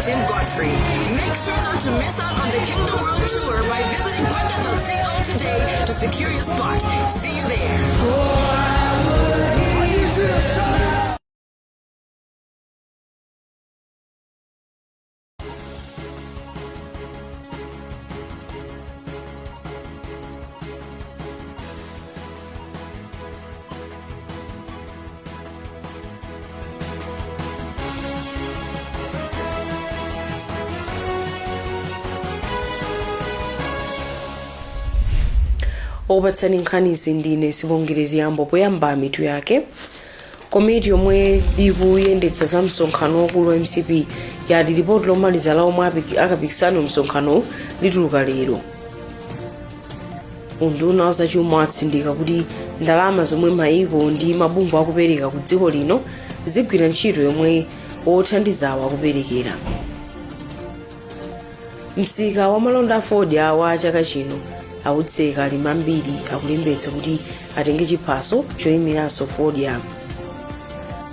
Tim Godfrey. Make sure not to miss out on the Kingdom World Tour by visiting kwenda.co today to secure your spot. See you there. Okupatsani nkhanizi ndine Sibongere Ziyambo. Poyamba, mitu yake. Komiti yomwe ikuyendetsa za msonkhano wakulu wa MCP yati lipoti lomaliza la omwe akapikisane msonkhanowu lituluka lero. Unduna wa zachuma watsindika kuti ndalama zomwe maiko ndi mabungwe akupereka ku dziko lino zigwira ntchito yomwe wothandizawo akuperekera. Msika wa malonda a fodya wa chaka chino autseka, alimi ambiri akulembetsa kuti atenge chiphaso choyimiranso fodya.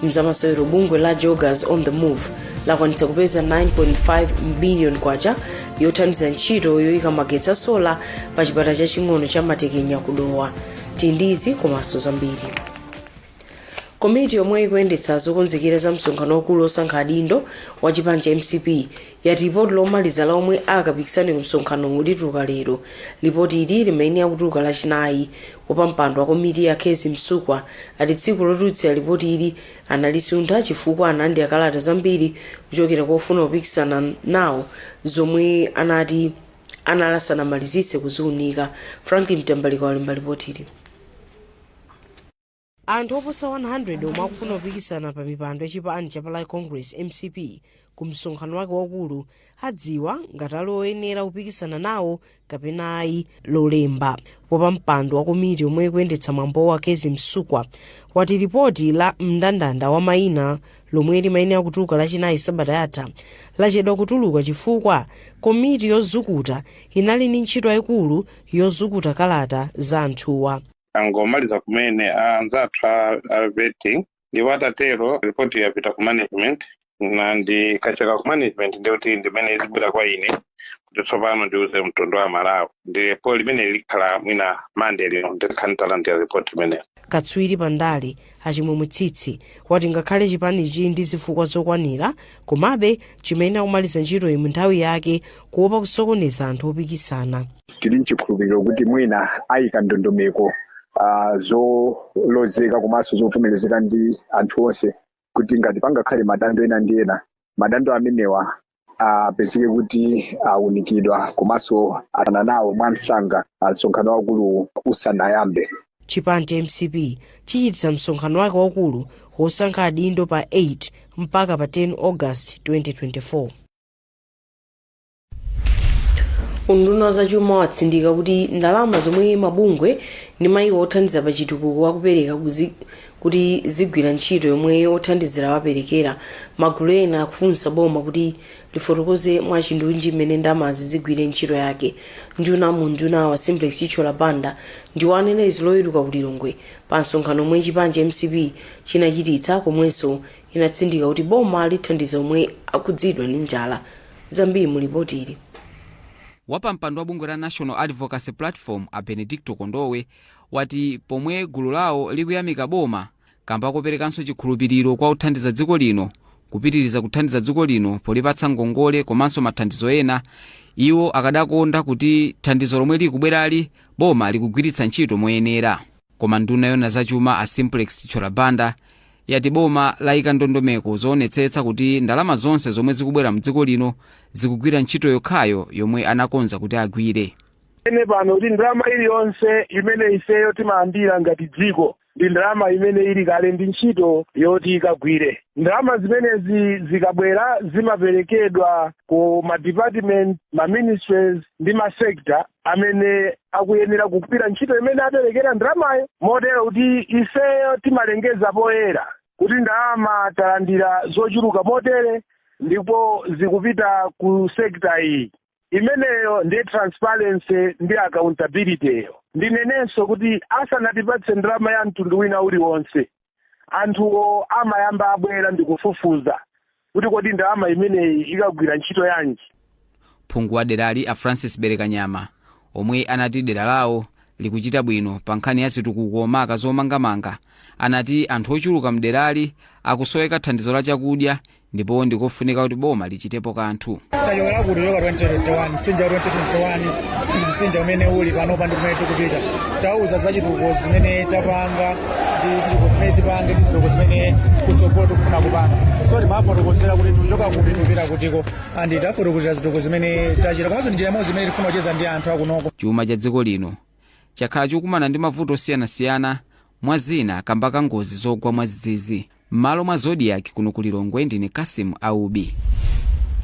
Mzamasewero, bungwe la Joggers on the Move lakwanitsa kupeza 9.5 billion kwacha yothandiza ntchito yoyika magetsi a sola pa chipatala chaching'ono cha Matekenya ku Dowa. Tili ndi izi komanso zambiri. Komiti yomwe ikuyendetsa zokonzekera za msonkhano wakulu osankha adindo wa chipani cha MCP yati lipoti lomaliza la omwe akapikisane ku msonkhanowu lituluka lero. Lipoti ili limayenera kutuluka Lachinayi. Wapampando wa komiti ya Kezzie Msukwa ati tsiku lotulutsira lipoti ili analisuntha chifukwa analandira kalata zambiri kuchokera kwa ofuna kupikisana nawo zomwe anati anali asanamalizitse kuziunika. Franklin Mtambalika walemba lipoti ili. Anthu oposa 100 omwe akufuna kupikisana pa mipando ya chipani cha Malawi Congress, MCP, ku msonkhano wake waukulu adziwa ngati ali oyenera kupikisana nawo kapena ayi Lolemba. Wapampando wa komiti yomwe ikuyendetsa mwambowu, Kezzie Msukwa, wati lipoti la mndandanda wa mayina lomwe limayenera kutuluka Lachinayi sabata yatha lachedwa kutuluka chifukwa komiti yozukuta inali ndi ntchito yayikulu yozukuta kalata za anthuwa. Angomaliza kumene anzathu a vetting, ndipo atatero ripoti yapita ku management, na ndikachoka ku management ndikuti ndimene zibwera kwa ine kuti tsopano ndiuze mtundu wa Malawi. Ndipo limene likhala mwina Mande lino ndikhala nditalandira ripoti imeneyo. Katswiri pa ndale Achimwemwe Tsitsi wati ngakhale chipanichi ndi zifukwa zokwanira, komabe chimayenera kumaliza ntchitoyi mu nthawi yake kuopa kusokoneza anthu opikisana. Tili mchikhulupiriro kuti mwina ayika ndondomeko zolozeka komanso zovomerezeka ndi anthu onse, kuti ngati pangakhale madando ena ndi ena, madando amenewa apezeke kuti awunikidwa komanso athana nawo mwamsanga msonkhano waukulu usanayambe. Chipani cha MCP chichititsa msonkhano wake waukulu wosankha adindo pa 8 mpaka pa 10 August 2024. Unduna wa zachuma watsindika kuti ndalama zomwe mabungwe ndi mayiko othandiza pa chitukuko akupereka kuti zigwira ntchito yomwe othandizira waperekera. Magulu ena akufunsa boma kuti lifotokoze mwachindunji mmene ndalamazi zigwire ntchito yake. Nduna mu undunawa, Simplex Chithyola Banda, ndiwo anena izi Loweruka ku Lilongwe pa msonkhano omwe chipani cha MCP chinachititsa, komwenso inatsindika kuti boma lithandiza omwe akhudzidwa ndi njala. Zambiri mu lipoti ili. Wapampando wa bungwe la National Advocacy Platform, a Benedicto Kondowe, wati pomwe gulu lawo likuyamika boma kamba koperekanso chikhulupiriro kwa othandiza dziko lino kupitiriza kuthandiza dziko lino polipatsa ngongole komanso mathandizo ena, iwo akadakonda kuti thandizo lomwe likubwerali boma likugwiritsa ntchito moyenera. Koma nduna yona zachuma a Simplex Chithyola Banda yati boma layika ndondomeko zoonetsetsa kuti ndalama zonse zomwe zikubwera mdziko lino zikugwira ntchito yokhayo yomwe anakonza kuti agwire. Ene pano kuti ndalama iliyonse imene ifeyo timalandira ngati dziko ndi ndalama imene ili kale ndi ntchito yoti ikagwire. Ndalama zimenezi zikabwera zimaperekedwa ku ma department, ma ministries ndi ma sector amene akuyenera kugwira ntchito imene aperekera ndalamayo, motero kuti ifeyo timalengeza poyera kuti ndalama talandira zochuluka motere ndipo zikupita ku sector iyi. Imeneyo ndiye transparency ndi accountability yo. Ndinenenso kuti asanatipatse ndalama ya mtundu wina uliwonse, anthuwo amayamba abwera ndi kufufuza. Kuti kodi ndalama imeneyi ikagwira ntchito yanji? Phungu wa derali a Francis Berekanyama, omwe anati dera lawo likuchita bwino pa nkhani ya zitukuko, maka zomangamanga, anati anthu ochuluka mderali akusoweka thandizo la chakudya ndipo ndikofunika kuti boma lichitepo kanthu. Tachokera kuti toka 2021, msinja wa 2021, msinja umene uli panopa ndi kumene tikupita. Tauza za chitukuko zimene tapanga ndi zitukuko zimene tipange ndi zitukuko zimene kutsogolo tikufuna kupanga. So timafotokozera kuti tikuchoka kuti, tikupita kutiko, and tafotokozera zitukuko zimene tachita, komanso ndi njira imodzi imene tifuna kucheza ndi anthu akunoko. Chuma cha dziko lino chakhala chikukumana ndi mavuto osiyanasiyana, mwa zina kamba ka ngozi zogwa mwadzidzidzi. M'malo mwa Zodiak kuno ku Lilongwe, ndine Kasimu Aubi.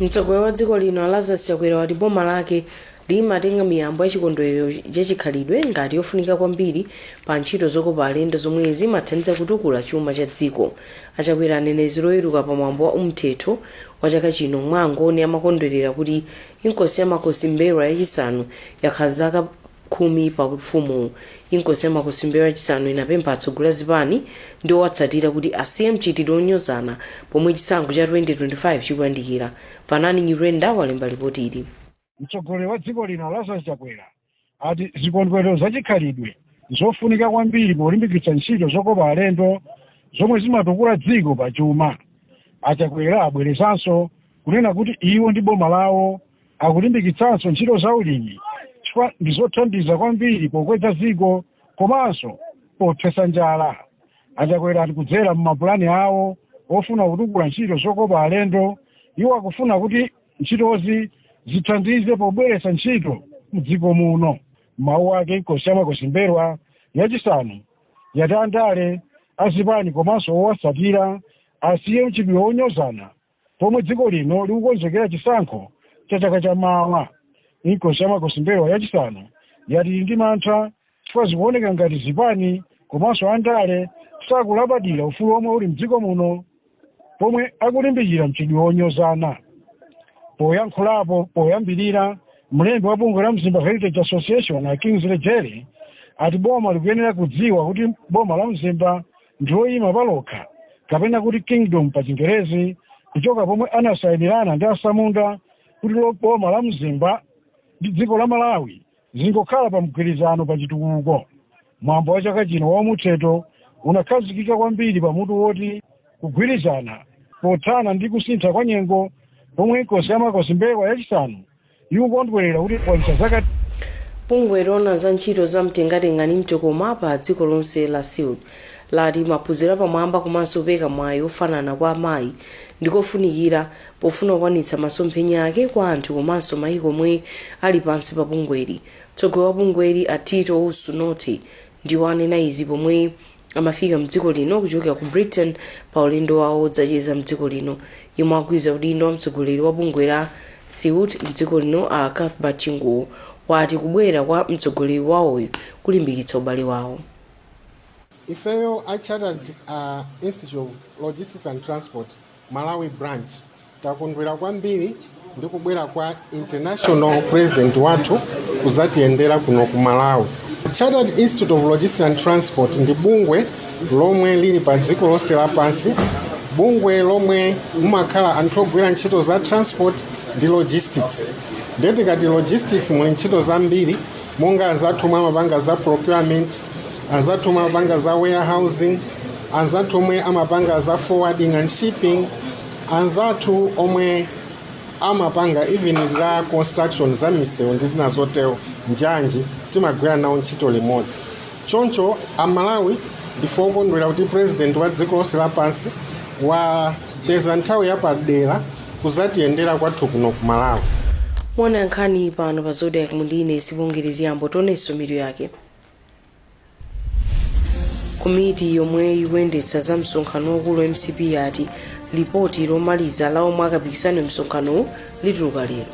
Mtsogoleri wa dziko lino Lazarus Chakwera wati boma lake limatenga miyambo ya chikondwerero chachikhalidwe ngati yofunika kwambiri pa ntchito zokopa alendo zomwe zimathandiza kutukula chuma cha dziko. Achakwera anena izi Loweruka pa mwambo wa Umthetho wa chaka chino mwa Angoni amakondwerera kuti Inkosi ya Makosi M'mbelwa yachisanu yakhala zaka 10 pa ufumu. Inkosi ya Makosi M'mbelwa yachisanu inapempha atsogoleri a zipani ndi owatsatira kuti asiye mchitidwe onyozana pomwe chisankho cha 2025 chikuyandikira. Fanani Nyirenda walemba ripoti ili. Mtsogoleri wa dziko lino Lazarus Chakwera ati zikondwerero zachikhalidwe zofunika kwambiri polimbikitsa ntchito zokopa alendo zomwe zimatukula dziko pa chuma. Achakwera abwerezanso kunena kuti iwo ndi boma lawo akulimbikitsanso ntchito za ulimi chifukwa ndi zothandiza kwambiri pokweza dziko komanso pothetsa njala. Achakwera ati kudzera m'mapulani awo ofuna kutukula ntchito zokopa alendo, iwo akufuna kuti ntchitozi zithandize pobweretsa ntchito mdziko muno. Mawu ake, Nkosi ya Makosi M'mbelwa yachisanu yati andale azipani komanso owatsatira asiye mchitidwe wonyozana pomwe dziko lino likukonzekera chisankho cha chaka chamawa. Inkosi ya Makosi M'mbelwa yachisanu yati ili ndi mantha chifukwa zikuoneka ngati zipani komanso andale sakulabadira ufulu omwe uli mdziko muno pomwe akulimbikira mchitidwe wonyozana. Poyankhulapo poyambirira, mlembi wa bungwe la Mzimba Heritage Association a Kingsley Jere ati boma likuyenera kudziwa kuti boma la Mzimba ndiloyima palokha, kapena kuti kingdom pa Chingerezi, kuchoka pomwe anasayinirana ndi asamunda kuti boma la Mzimba ndi dziko la Malawi zingokhala pa mgwirizano pa chitukuko. Mwambo wa chaka chino wa Umuthetho unakhazikika kwambiri pamutu woti kugwirizana pothana ndi kusintha kwa nyengo, pomwe Inkosi ya Makosi M'mbelwa yachisanu ikukondwerera kuti kwanitsa zaka Bungwe loona za ntchito za mtengatenga ndi mtokoma pa dziko lonse la CILD lati maphunziro apamwamba komanso kupereka mwayi ofanana kwa amayi ndikofunikira pofuna kukwanitsa masomphenya ake kwa anthu komanso mayiko omwe ali pansi pa bungweli. Mtsogoleri wa bungweli a Tito Owusu Nortey ndiwo anena izi pomwe amafika mdziko lino kuchokera ku Britain pa ulendo wawo wodzacheza mdziko lino. Yemwe agwiza udindo wa mtsogoleri wa bungwe la CILD mdziko lino a Cuthbert Chinguwo wati kubwera kwa mtsogoleri wawoyu kulimbikitsa ubale wawo. Ifeyo a Chartered Institute of Logistics and Transport Malawi Branch takondwera kwambiri ndi kubwera kwa international president wathu kuzatiyendera kuno ku Malawi. Chartered Institute of Logistics and Transport ndi bungwe lomwe lili pa dziko lonse lapansi, bungwe lomwe mumakhala anthu ogwira ntchito za transport ndi logistics. Ndiye tikati logistics, muli ntchito zambiri, monga anzathu omwe amapanga za procurement, anzathu omwe amapanga za warehousing, anzathu omwe amapanga za forwarding and shipping, anzathu omwe amapanga even za construction za misewu ndi zina zotero, njanji. Timagwira nawo ntchito limodzi. Choncho Amalawi ndife okondwera kuti president wa dziko lonse lapansi wapeza nthawi yapadera kuzatiyendera kwathu kuno ku Malawi. Mwana nkhani pano pa Zodiak mundine Sibongere Ziyambo. Tionenso mitu yake. Komiti yomwe ikuyendetsa za msonkhano waukulu wa MCP yati lipoti lomaliza la omwe akapikisane msonkhanowu lituluka lero.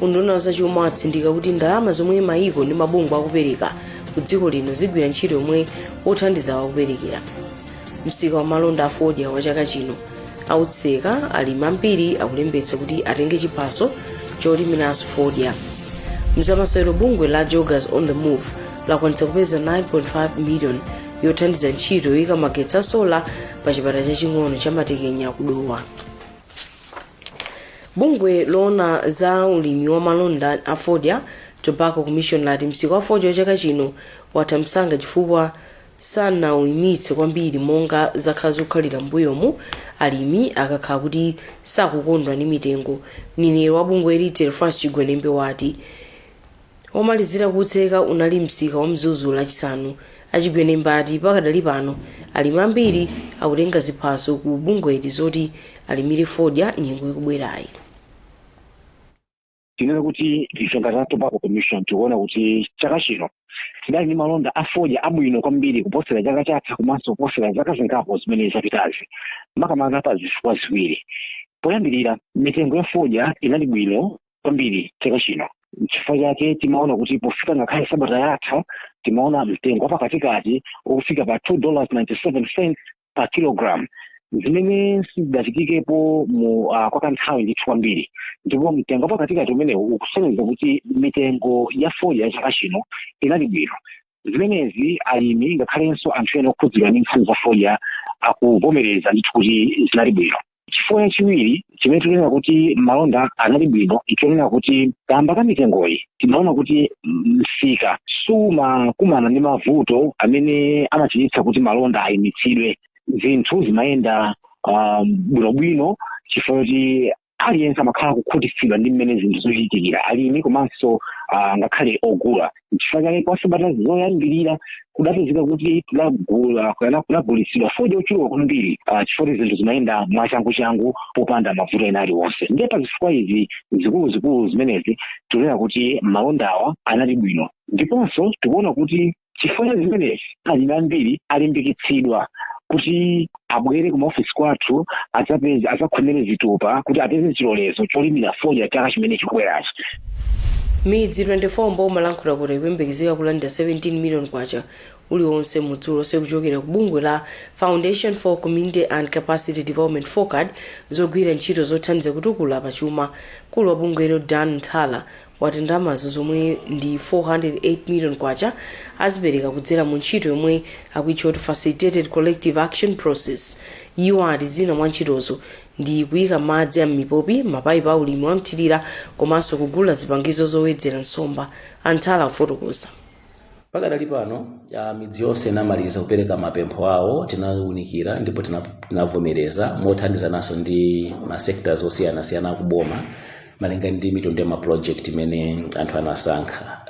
Unduna wa zachuma watsindika kuti ndalama zomwe mayiko ndi mabungwe akupereka ku dziko lino zigwira ntchito yomwe othandiza akuperekera. Msika wa malonda a fodya wa chaka chino autseka, alimi ambiri akulembetsa kuti atenge chiphaso cholimiranso fodya. Mzamasewero, bungwe la Joggers on the Move lakwanitsa kupeza 9.5 million. Yothandiza ntchito yoyika magetsi a sola pa chipatala chaching'ono cha Matekenya ku Dowa. Bungwe loona za ulimi wa malonda a fodya, Tobacco Commission, lati msika wa fodya wa chaka chino watha msanga chifukwa sanauyimitse kwambiri monga zakhala zikukhalira m'mbuyomu alimi akakhala kuti sakukondwa ndi mitengo. Mneneri wa bungweli, Telfas Chigwenembe, wati omalizira kutseka unali msika wa Mzuzu Lachisanu. Achigwenembe ati pakadali pano alimi ambiri akutenga ziphaso ku bungweli zoti alimire fodya nyengo ikubwerayi. Tinene kuti ife ngati a Tobacco Commission tikuona kuti chaka chino tidali ndi malonda a fodya abwino kwambiri kuposera chaka chatha komanso kuposera zaka zingapo zimene zapitazi, makamaka pa zifukwa ziwiri. Poyambirira, mitengo ya fodya inali bwino kwambiri chaka chino. Chifukwa chake timaona kuti pofika ngakhale sabata yatha timaona mtengo wapakatikati ukufika pa $2.97 pa kilogram, zimene sizidachitikepo mu kwa kanthawi ndithu kwambiri. Ndipo mtengo wapakatikati umenewu ukusonyeza kuti mitengo ya fodya ya chaka chino inali bwino. Zimenezi alimi ngakhalenso anthu ena okhudzidwa ndi nkhani za fodya akuvomereza ndithu kuti zinali bwino. Chifukwa chachiwiri chimene tikunena kuti malonda anali bwino nchonena kuti kamba ka mitengoyi timaona kuti msika sumakumana ndi mavuto amene amachititsa kuti malonda ayimitsidwe. Zinthu zimayenda bwinobwino chifukwa choti aliyense amakhala kukhutitsidwa ndi mmene zinthu zochitikira, alimi komanso ngakhale ogula. Chifukwa chake kwa sabata zoyambirira kudapezeka kuti tidagula kapena kunagulitsidwa fodya ochuluka kwambiri, chifukwa kuti zinthu zimayenda mwachanguchangu popanda mavuto ena aliwonse. Ndiye pa zifukwa izi zikuluzikulu zimenezi tikunena kuti malondawa anali bwino. Ndiponso tikuona kuti chifukwa cha zimenezi alimi ambiri alimbikitsidwa kuti abwere ku maofisi kwathu adzakhomere zitupa kuti apeze chilolezo cholimira fodya chaka chimene chikubwerachi. Midzi 24 mboma la Nkhotakota ikuyembekezeka kulandira 17 million kwacha uliwonse mudzi uliwonse kuchokera ku bungwe la Foundation for Community and Capacity Development, FOCCAD, zogwira ntchito zothandiza kutukula pachuma. Mkulu wa bungwelo, Dan Nthala, wati ndalamazo, zomwe ndi 408 million kwacha, azipereka kudzera mu ntchito yomwe akuitcha kuti Facilitated Collective Action Process. Iwo ati zina mwa ntchitozo ndi kuyika madzi a m'mipopi, mapayipi a ulimi wamthirira komanso kugula zipangizo zowedzera nsomba. Anthala afotokoza. Pakadali pano midzi yonse inamaliza kupereka mapempho awo. Tinawunikira ndipo tinavomereza mothandizananso ndi ma sectors osiyanasiyana akuboma malinga ndi mitundu ya ma project imene anthu anasankha.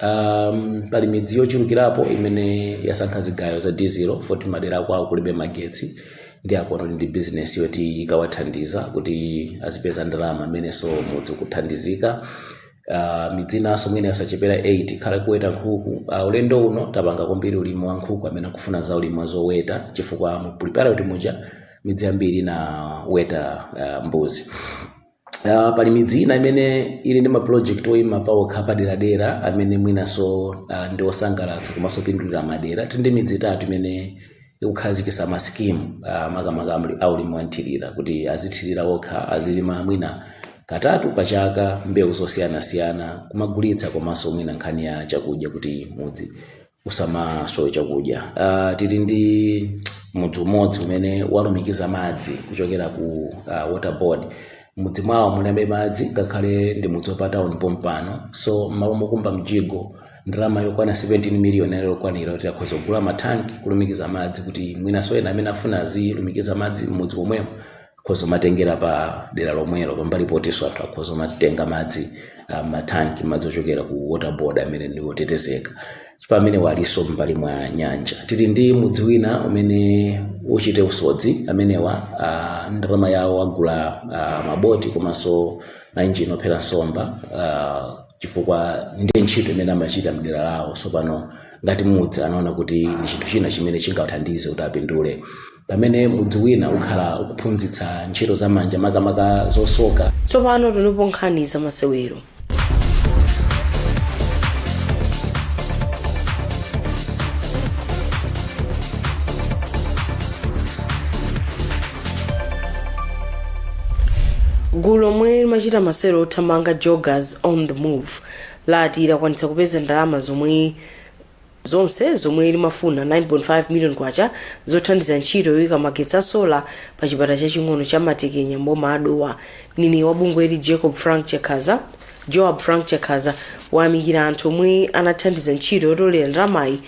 Pali midzi yochulukirapo imene yasankha zigayo za dizelo poti madera kwawo kulibe magetsi, ndi akuona kuti ndi business yoti ikawathandiza kuti azipeza ndalama amenenso mudzi kuthandizika. Midzi inanso mwina yosachepera 8 ikhala kuweta nkhuku. Ulendo uno tapanga kwambiri ulimi wa nkhuku amene akufuna za ulimi wa zoweta, chifukwa mu pre-pilot muja midzi ambiri inaweta mbuzi. Pali midzi ina imene ili ndi maproject oyima pawokha paderadera amene mwinanso ndi osangalatsa komanso opindulira madera. Tili ndi midzi itatu imene ikukhazikitsa masikimu makamaka aulimi wanthirira kuti azithirira okha, azilima mwina katatu pa chaka mbewu zosiyanasiyana kumagulitsa, komanso mwina nkhani ya chakudya kuti mudzi usamasowe chakudya. Tili ndi mudzi umodzi umene walumikiza madzi kuchokera ku water board. Mudzi mwawo mulibe madzi ngakhale ndi mudzi wa town pompano, so m'malo mokumba mjigo, ndalama yokwana 17 million inali yokwanira kuti akhoza kugula mathanki, kulumikiza madzi kuti mwinanso ena amene afuna azilumikiza madzi m'mudzi momwemo akhoza kumatengera pa dera lomwelo, pambali potinso anthu akhoza kumatenga madzi mathanki, madzi ochokera ku water board amene ndi otetezeka chifukwa amene walinso m'mbali mwa nyanja. Tili ndi mudzi wina umene uchite usodzi. Amenewa ndalama yawo agula maboti komanso mainjini ophera nsomba, chifukwa ndi ntchito imene amachita mdera lawo. So pano ngati mudzi anaona kuti ndi chinthu china chimene chingawathandize kuti apindule, pamene mudzi wina ukhala ukuphunzitsa ntchito zamanja, makamaka zosoka. Tsopano tionepo nkhani za masewero. Gulu lomwe limachita masewero othamanga, Joggers on the Move, lati lakwanitsa kupeza ndalama zomwe Zonse zomwe limafuna 9.5 million kwacha zothandiza ntchito yoyika magetsi a sola pa chipatala chaching'ono cha Matekenya mboma a Dowa. Mneneri wa bungweli Jacob Frank Chakhaza, Joab Frank Chakhaza, wayamikira anthu omwe anathandiza ntchito yotolera ndalamayi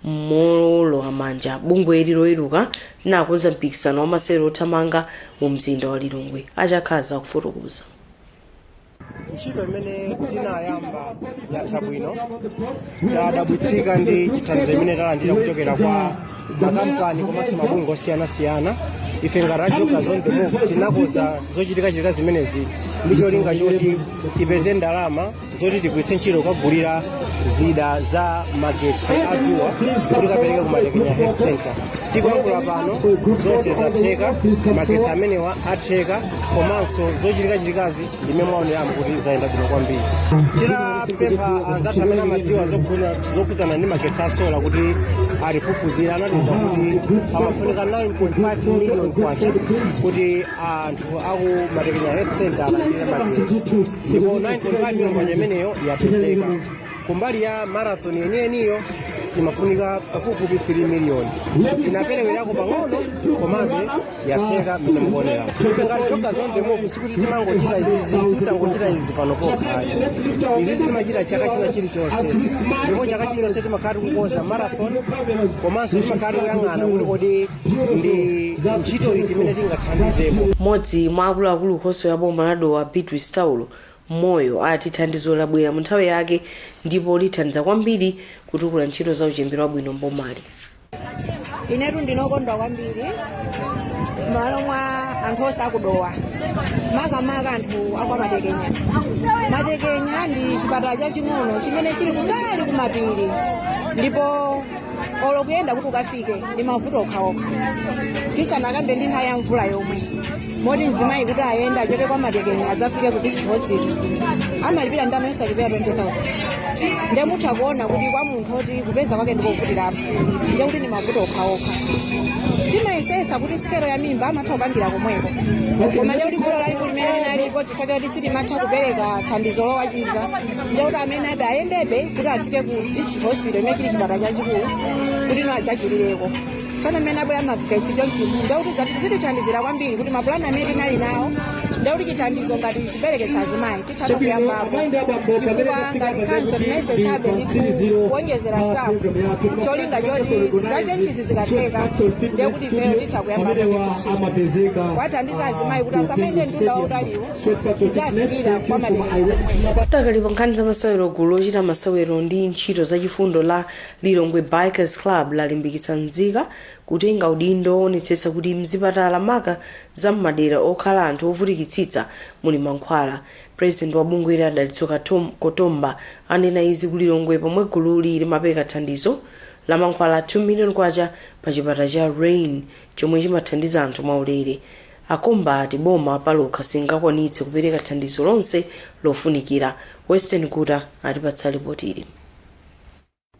mowolowa manja. Bungweli Loweruka linakonza mpikisano wa masewero othamanga mu mzinda wa Lilongwe. Achakhaza kufotokoza. Ntchito imene tinayamba yatha bwino. Tadabwitsika ndi chithandizo imene talandira kuchokera kwa makampani komanso mabungwe osiyanasiyana. Ife ngati a Joggers on the Move tinakonza zochitikachitika zimenezi ndi cholinga choti tipeze ndalama zoti tigwiritse ntchito kukagulira zida za magetsi adzuwa kuti kapereke ku Matekenya Health Center. Tikuyankhula pano zonse zatheka, magetsi amenewa atheka, komanso zochitikachitikazi ndimene mwaoneramo kuti zayenda bwino kwambiri. Tinapempha anzathu amene amadziwa zokhudzana ndi magetsi a sola kuti atifufuzire. Anatiuza kuti amafunika 9.5 million kwacha kuti anthu aku Matekenya Health Center alandire magetsi, ndipo 9.5 million kwacha imeneyo yapezeka. Kumbali ya marathon yeniyeniyo imafunika pafupifupi 3 million, inaperewerako pang'ono, komabe yatheka mmene mukuonera. Ife ngati Joggers on the Move sikuti timangochita izizi, sikutangochita izi pano pokha, izizi timachita chaka china chilichonse, ndipo chaka chilichonse timakhala tikukonza marathon, komanso timakhala tikuyang'ana kuti kodi ndi ntchito iti imene tingathandizepo. Mmodzi mwa akuluakulu khonsolo ya boma la Dowa, Beatrice Taulo Moyo, ati thandizo labwera mu nthawi yake ndipo lithandiza kwambiri kutukula ntchito za uchembere wabwino mbomali. Inetu ndinokondwa kwambiri m'malo mwa anthu onse akuDowa, makamaka anthu akwa Matekenya. Matekenya ndi chipatala chaching'ono chimene chili kutali kumapiri, ndipo olo kuyenda kuti ukafike ndi mavuto okhaokha, tisanakambe ndi nthawi ya mvula yomwe moti mzimayi kuti ayende achoke kwa Matekenya adzafike ku district hospital amalipira ndalama yosachepera 20,000. Nde mutha kuona kuti kwa munthu oti kupeza kwake ndikovutirapo, ndiye kuti ndi mavuto okhaokha. Timayesesa kuti sikelo ya mimba amatha kupangira komweko, koma ndiye kuti vuto lalikulu limene linalipo chifukwa choti sitimatha kupereka thandizo lowachiza, ndiye kuti amene abe ayendebe kuti afike ku district hospital imene chili chipatala chachikulu kuti no adzachirireko. Tsono mmene abwera magetsi chonchi, ndiye kuti zitithandizira kwambiri kuti mapulani amene tinali nawo, ndiye kuti chithandizo ngati chibereketsa azimayi titha kuyambapo, chifukwa ngati council tinayesetsabe ndithu kuwonjezera staff, cholinga choti zachonchisi zikatheka, ndiye kuti ifeyo titha kuyambapo ndithu ntchito kuwathandiza azimayi kuti asamayende mtunda wautaliwo, tidzafikira kwa Matekenya. Takali pa nkhani za masewero, gulu lochita masewero ndi ntchito zachifundo la Lilongwe Bikers Club lalimbikitsa nzika kutenga udindo owonetsetsa kuti mzipatala, maka za m'madera okhala anthu ovutikitsitsa, muli mankhwala. President wa bungweli, Adalitso Kotomba, anena izi ku Lilongwe pomwe gululi limapereka thandizo la mankhwala 2 million kwacha pa chipatala cha Rain chomwe chimathandiza anthu mwaulere. Akomba ati boma palokha singakwanitse kupereka thandizo lonse lofunikira. Western Kuta atipatsa ripoti ili.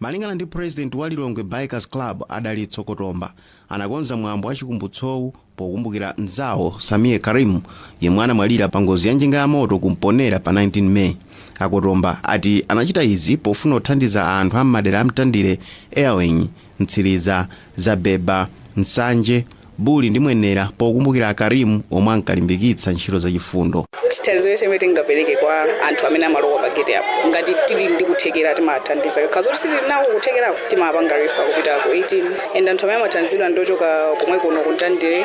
Malingana ndi president wa Lilongwe Bikers Club, Adalitso Kotomba, anakonza mwambo wa chikumbutsowu pokumbukira mzawo Samir Karim yemwe anamwalira pa ngozi ya njinga ya moto kumponera pa 19 May. Akotomba ati anachita izi pofuna kuthandiza anthu a m'madera a Mtandire, Airwing, Mtsiriza, Zabeba, Nsanje, Buli ndi Mwenera pokumbukira Karim omwe ankalimbikitsa ntchito zachifundo. Chithandizo chonse imene tingapereke kwa anthu amene amalowa pa gate apo, ngati tili ndi kuthekera timathandiza. Kakhala zoti sitili nako kuthekerako, timapanga refer kupita ku 18. And anthu amene amathandizidwa ndochoka komwe kuno kuMtandire,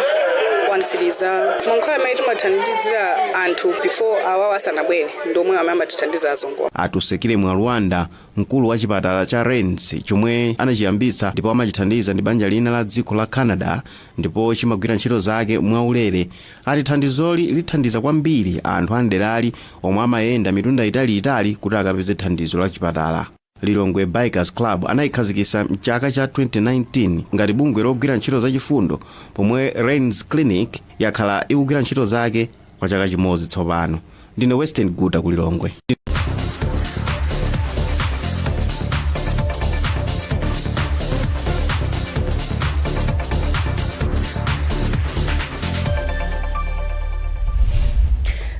kwaMtsiriza. Mankhwala amene timathandizira anthu before awawo asanabwere ndomwe amene amatithandiza azungu. Atusekire Mwalwanda, mkulu wa chipatala cha Rains chomwe anachiyambitsa ndipo amachithandiza ndi banja lina la dziko la Canada ndipo chimagwira ntchito zake mwaulere, ati thandizoli lithandiza kwambiri anthu a mderali omwe amayenda mitunda italiitali kuti akapeze thandizo la chipatala. Lilongwe Bikers Club anayikhazikitsa mchaka cha 2019 ngati bungwe logwira ntchito zachifundo, pomwe Rains Clinic yakhala ikugwira ntchito zake kwa chaka chimodzi tsopano. Ndine Western Guta ku Lilongwe.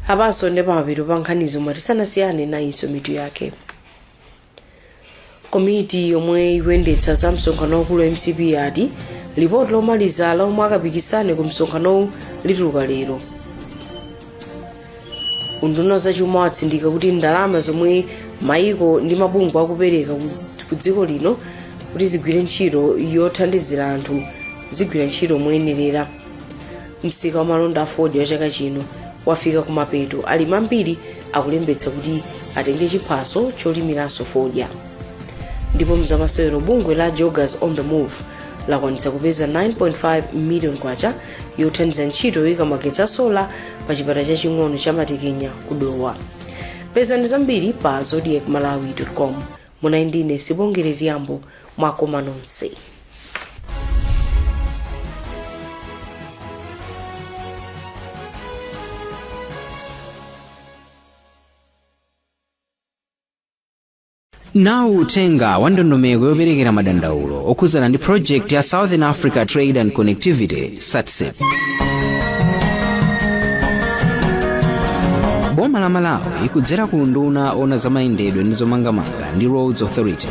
Apanso ndi pamapeto pa nkhanizo. Mwa tisanasiyane nayinso mitu yake. Komiti yomwe ikuyendetsa za msonkhano waukulu wa MCP yati lipoti lomaliza la omwe akapikisane ku msonkhanowu lituluka lero. Unduna zachuma watsindika kuti ndalama zomwe maiko ndi mabungwe akupereka ku dziko lino kuti zigwire ntchito yothandizira anthu zigwira ntchito moyenerera. Msika wa malonda a fodya wa chaka chino wafika kumapeto, alimi ambiri akulembetsa kuti atenge chiphaso cholimiranso fodya. Ndipo mzamasewero, bungwe la Joggers on the Move lakwanitsa kupeza 9.5 million kwacha yothandiza ntchito yoyika magetsi a solar pa chipatala chaching'ono cha Matekenya ku Dowa. Pezani zambiri pa zodiakmalawi.com. Munali ndine Sibongere Ziyambo, mwakoma nonse. Nawu uthenga wa ndondomeko yoperekera madandaulo okhudzana ndi project ya Southern Africa Trade and Connectivity, SATCP. Boma la Malawi kudzera ku unduna owona zamayendedwe ndi zomangamanga ndi Roads Authority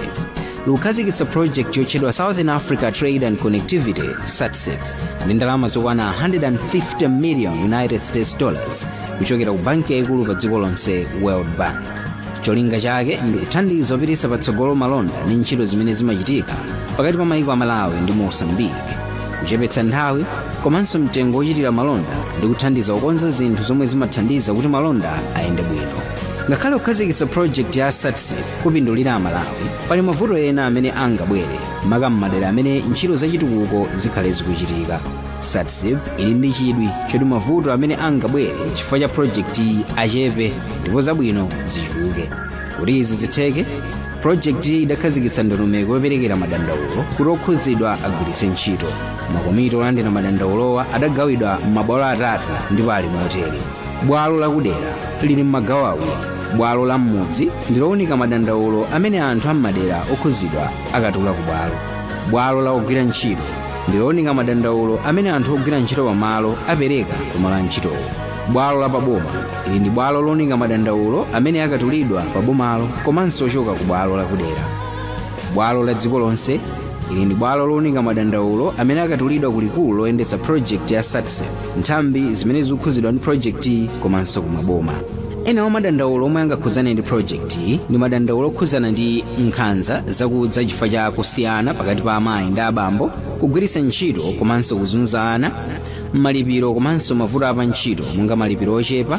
likukhazikitsa project yotchedwa Southern Africa Trade and Connectivity, SATCP, ndi ndalama zokwana 150 million United States dollars kuchokera ku banki yayikulu pa dziko lonse, World Bank. Cholinga chake ndi kuthandiza kupititsa patsogolo malonda ndi ntchito zimene zimachitika pakati pa maiko a Malawi ndi Mozambique, kuchepetsa nthawi komanso mtengo wochitira malonda ndi kuthandiza kukonza zinthu zomwe zimathandiza kuti malonda ayende bwino. Ngakhale kukhazikitsa project ya SATCP kupindulira Amalawi, pali mavuto ena amene angabwere, maka m'madera amene ntchito zachitukuko zikhale zikuchitika. SATCP ili ndi chidwi choti mavuto amene angabwere chifukwa cha project iyi achepe ndipo zabwino zichuluke. Kuti izi zitheke, project iyi idakhazikitsa ndondomeko yoperekera madandaulo kuti okhudzidwa agwiritse ntchito. Makomiti olandira madandaulowa adagawidwa m'mabwalo atatu ndipo ali motere: bwalo lakudera lili m'magawo awiri. Bwalo la m'mudzi ndi lowunika madandaulo amene anthu am'madera okhudzidwa akatula ku bwalo. Bwalo la ogwira ntchito ndi lowunika madandaulo amene anthu ogwira ntchito pamalo apereka kumalo a ntchitowo. Bwalo la paboma ili ndi bwalo lowunika madandaulo amene akatulidwa pa bomalo komanso ochoka ku bwalo lakudera. Bwalo la dziko lonse ili ndi bwalo lowunika madandaulo amene akatulidwa ku likulu loyendetsa project ya SATCP, nthambi zimene zikukhudzidwa ndi project iyi komanso kumaboma. Ena mwa madandaulo omwe angakhudzane ndi project iyi ndi madandaulo okhudzana ndi nkhanza zakudza chifukwa cha kusiyana pakati pa amayi ndi abambo, kugwiritsa ntchito komanso kuzunza ana, malipiro komanso mavuto apantchito monga malipiro ochepa,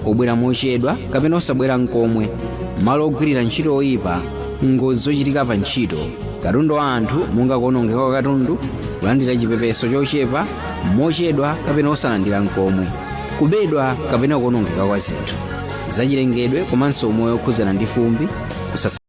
obwera mochedwa kapena osabwera nkomwe, malo ogwirira ntchito oyipa, ngozi zochitika pa ntchito, katundu wa anthu monga kuonongeka kwa katundu, kulandira chipepeso chochepa, mochedwa kapena osalandira nkomwe, kubedwa kapena kuonongeka kwa zinthu zachilengedwe komanso umoyo okhudzana ndi fumbi, kusasa